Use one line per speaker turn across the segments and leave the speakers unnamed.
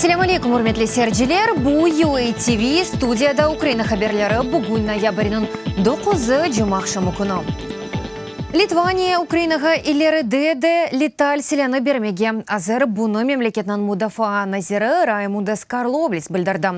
Selâm aleyküm, ürmetli seyirciler! Bu UA TV, studiyada Ukraina haberleri, bugün noyabrniñ doquzı, cumaaqşamı künü. Litvaniya Ukrainağa ileride de letal silânı bermege azır. Bunı memleketniñ mudafaa naziri Raymundas Karloblis bildirdi.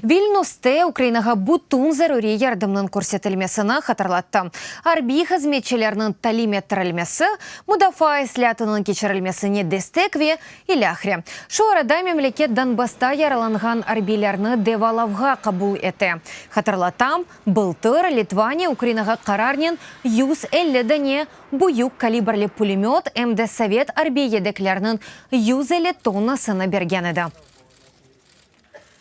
Vilnüste Ukrainağa bütün zaruriy yardımnıñ körsetilmesini hatırlattı, arbiy hızmetçilerniñ talim ettirilmesi, mudafaa islâatınıñ keçirilmesine destek ve İlâhre. Şu arada memleket Donbassta yaralanğan arbiylerni devalavğa qabul ete. Hatırlatam, bıltır Litvaniya Ukrainağa qararnen 150 dane büyük kalibrli pulemöt em de sovet arbiy yedeklerniñ 150 tonnasını bergen edi.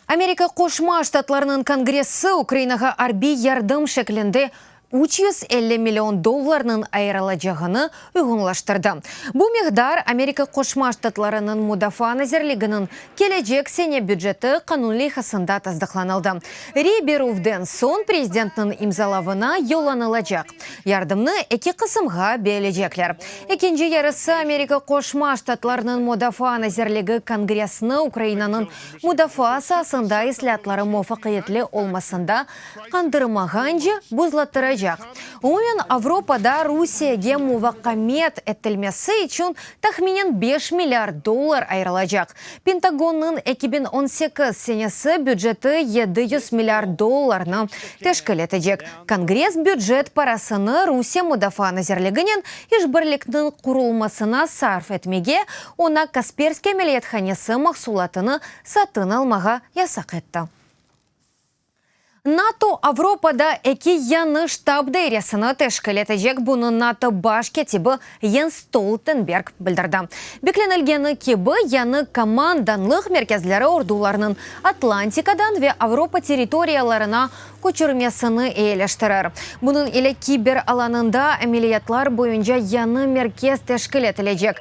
Amerika Qoşma Ştatlarınıñ Kongressi Ukrainağa arbiy yardım şeklinde 350 million dollarnıñ ayırılacağını uyğunlaştırdı. Bu miqdar Amerika Qoşma Ştatlarınıñ Mudafaa nazirliginiñ kelecek sene büceti qanun leyhasında tasdıqlanıldı. Rey berüvden soñ prezidentniñ imzalavına yollanılacaq. Yardımnı eki qısımğa belecekler. Ekinci yarısı Amerika Qoşma Ştatlarınıñ Mudafaa nazirligi Kongressni Ukrainanıñ mudafaa saasında islâatları muvafaqiyetli olmasında qandırmağance buzlattıracaq. Umumen Avropada Rusiyege muvaqqamet etilmesi içün tahminen beş milliard dollar ayırılacaq. Pentagonnıñ 2018 senesi büceti 700 milliard dollarnı teşkil etecek. Kongress bücet parasını Rusiye Mudafaa nazirliginen işbirlikniñ qurulmasına sarf etmege, oña Kasperskiy ameliyathanesi mahsulatını satın almağa yasaq etti. NATO Avropada eki yañı ştab dairesini teşkil etecek, bunı NATO baş kâtibi Jens Stoltenberg bildirdi. Beklenilgeni kibi, yañı komandanlıq merkezleri ordularnıñ Atlantikadan ve Avropa territoriyalarına köçürmesini eyileştirir. Bunıñ ile kiber alanında ameliyatlar boyunca yañı merkez teşkil etilecek.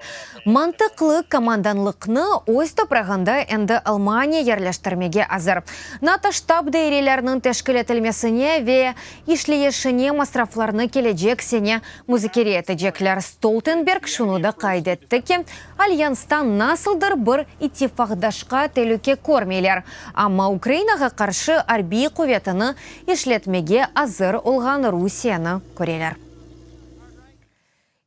Mantıqlı komandanlıqnı öz toprağında endi Almaniya yerleştirmege azır. NATO ştab daireleriniñ teşkil etilmesine ve işleyişine masraflarnı kelecek sene muzakere etecekler. Stoltenberg şunı da qayd etti ki, Alyansta nasıldır bir ittifaqdaşqa telüke körmeyler, amma Ukrainağa qarşı arbiy quvetini işletmege azır olğan Rusiyeni köreler.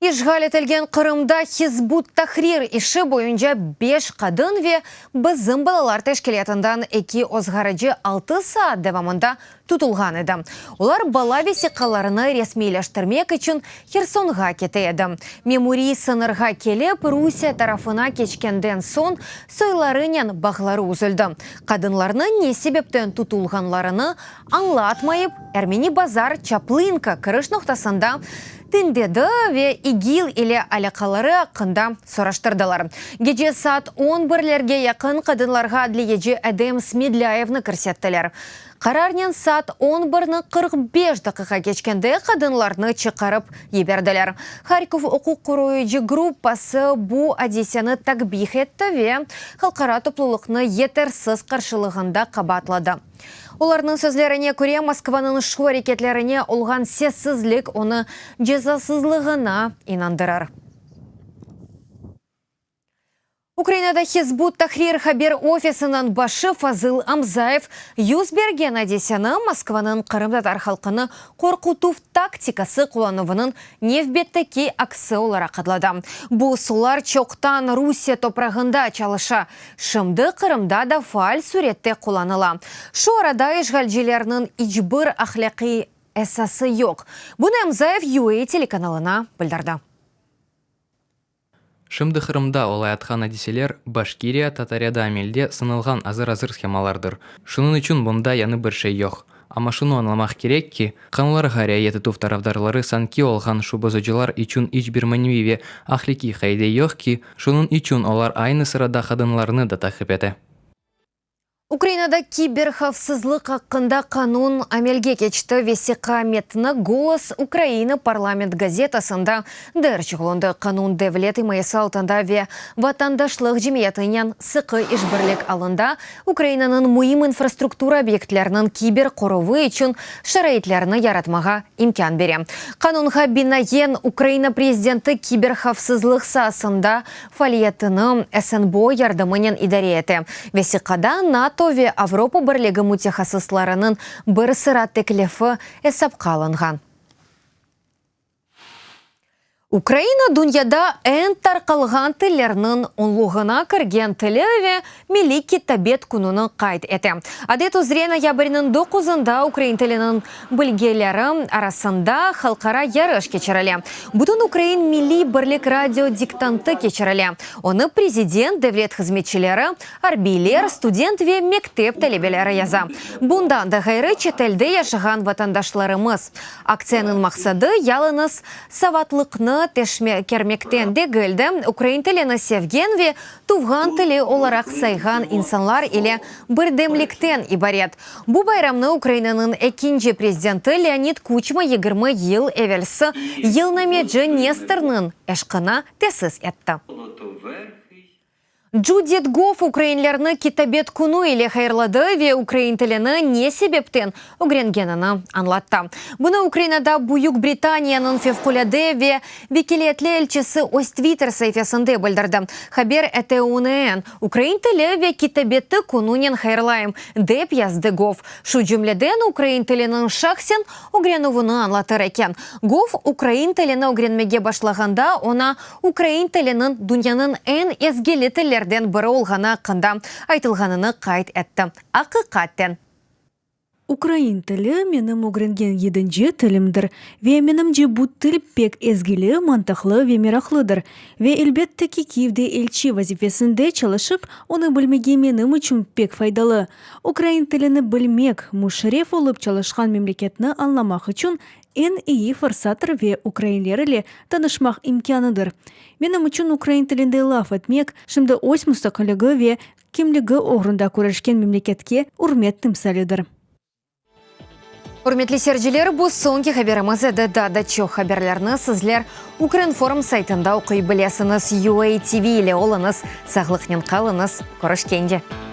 İşğal etilgen Qırımda Hizb ut-Tahrir işi boyunca beş qadın ve Bizim balalar teşkilâtından eki ozğarıcı altı saat devamında tutulğan edi. Olar bala vesiqalarını resmiyleştirmek içün Hersonğa kete edi. Memuriy sıñırğa kelip, Rusiye tarafına keçkenden soñ soylarınen bağları üzüldi. Qadınlarnı ne sebepten tutulğanlarını añlatmayıp, Ermeni Bazar, Çaplınka kiriş noqtasında tindedi ve İGİL ile alâqaları aqqında soraştırdılar. Gece saat on birlerge yaqın qadınlarğa adliyeci Edem Smedlâyevni kirsettiler. Qararnen saat on birni 45 daqiqa keçkende qadınlarnı çıqarıp yiberdiler. Harkov uquq qoruyıcı gruppası bu adiseni takbih etti ve halqara toplulıqnı yetersiz qarşılığında qabaatladı. Olarnıñ sözlerine köre, Moskvanıñ şu areketlerine olğan sessizlik onı cezasızlığına inandırır. Ukrainada Hizb ut-Tahrir haber ofisiniñ başı Fazıl Amzayev yüz bergen adiseni Moskvanıñ qırımtatar halqını qorqutuv taktikası qullanuvınıñ nevbetteki aksi olaraq adladı. Bu usullar çoqtan Rusiye toprağında çalışa, şimdi Qırımda da faal sürette qullanıla. Şu arada işğalcilerniñ iç bir ahlâqiy esası yoq. Bunı Amzayev UA telekanalına bildirdi.
Şimdi Qırımda olayatqan adiseler Başkiriya, Tatariyada amelde sınılğan azır-azır shemalardır. Şunıñ içün bunda yañı bir şey yoq. Amma şunı añlamaq kerek ki, qanunlarğa riayet etüv tarafdarları sanki olğan şu bozucılar içün iç bir maneviy ve ahlâqiy qaide yoq ki, şunıñ içün olar aynı sırada qadınlarnı da taqip ete.
Ukrainada kiberhavfsızlıq aqqında qanun amelge keçti. Vesiqa metni Golos Ukrainı parlament gazetasında derc olundı. Qanun devlet imayesi altında ve vatandaşlıq cemiyetinen sıqı işbirlik alında Ukrainanıñ müim infrastruktura obyektleriniñ kiber qoruvı içün şaraitlerni yaratmağa imkân bere. Qanunğa binaen, Ukraina prezidenti kiberhavfsızlıq saasında faaliyetini SNBO yardımınen idare ete. Vesiqada NATO ve Avropa Birligi mütehassıslarınıñ bir sıra teklifi esapqa alınğan. Ukraina dünyada eñ tarqalğan tillerniñ onluğına kirgen tili ve Milliy kitabet kününi qayd ete. Adet üzre noyabrniñ doquzında ukrain tiliniñ bilgileri arasında halqara yarış keçirile. Bütünukrain milliy birlik radio diktantı keçirile. Onı prezident, devlet hızmetçileri, arbiyler, student ve mektep talebeleri yaza. Bundan da ğayrı, çetelde yaşağan vatandaşlarımız. Aktsiyanıñ maqsadı yalıñız savatlıqnı teşkermekten degil de, ukrain tilini sevgen ve tuvğan tili olaraq sayğan insanlar ile birdemlikten ibaret. Bu bayramnı Ukrainanıñ ekinci prezidenti Leonid Kuçma 20 yıl evelsi yılnameci Nestornıñ eşqına tesis etti. Judit Goff ukrainlerni Kitabet künü ile hayırladı ve ukrain tilini ne sebepten ögrengenini añlattı. Bunı Ukrainada Büyük Britaniyanıñ fevqulâde ve vekiliyetli elçisi öz Twitter saifesinde bildirdi, haber ete UNN. Ukrain tili ve kitabeti kününen hayırlayım, dep yazdı Goff. Şu cümleden, ukrain tiliniñ şahsen ögrenüvini añlatır eken. Goff, ukrain tilini ögrenmege başlağanda oña ukrain tiliniñ dünyanıñ eñ ezgili tillerden biri olğanı aqqında aytılğanını qayd etti. Aqiqaten.
Ukrain tili, menim ögrengen yedinci tilimdir. Ve menimce bu til pek ezgili, mantıqlı ve meraqlıdır. Ve elbette ki, Kiyevde elçi vazifesinde çalışıp, onı bilmege menim içün pek faydalı. Ukrain tilini bilmek, müşref olıp çalışqan memleketni añlamaq içün eñ eyi fırsattır ve ukrainler ile tanışmaq imkânıdır. Menim içün ukrain tilinde laf etmek, şimdi öz mustaqilligi ve kimligi oğrunda küreşken memleketke ürmet timsalidir.
Ürmetli seyirciler, bu soñki haberimiz edi. Daa da çoq haberlerni sizler Ukrinform saytında oquy bilesiñiz. UATV ile oluñız, sağlıqnen qalıñız, körüşkence!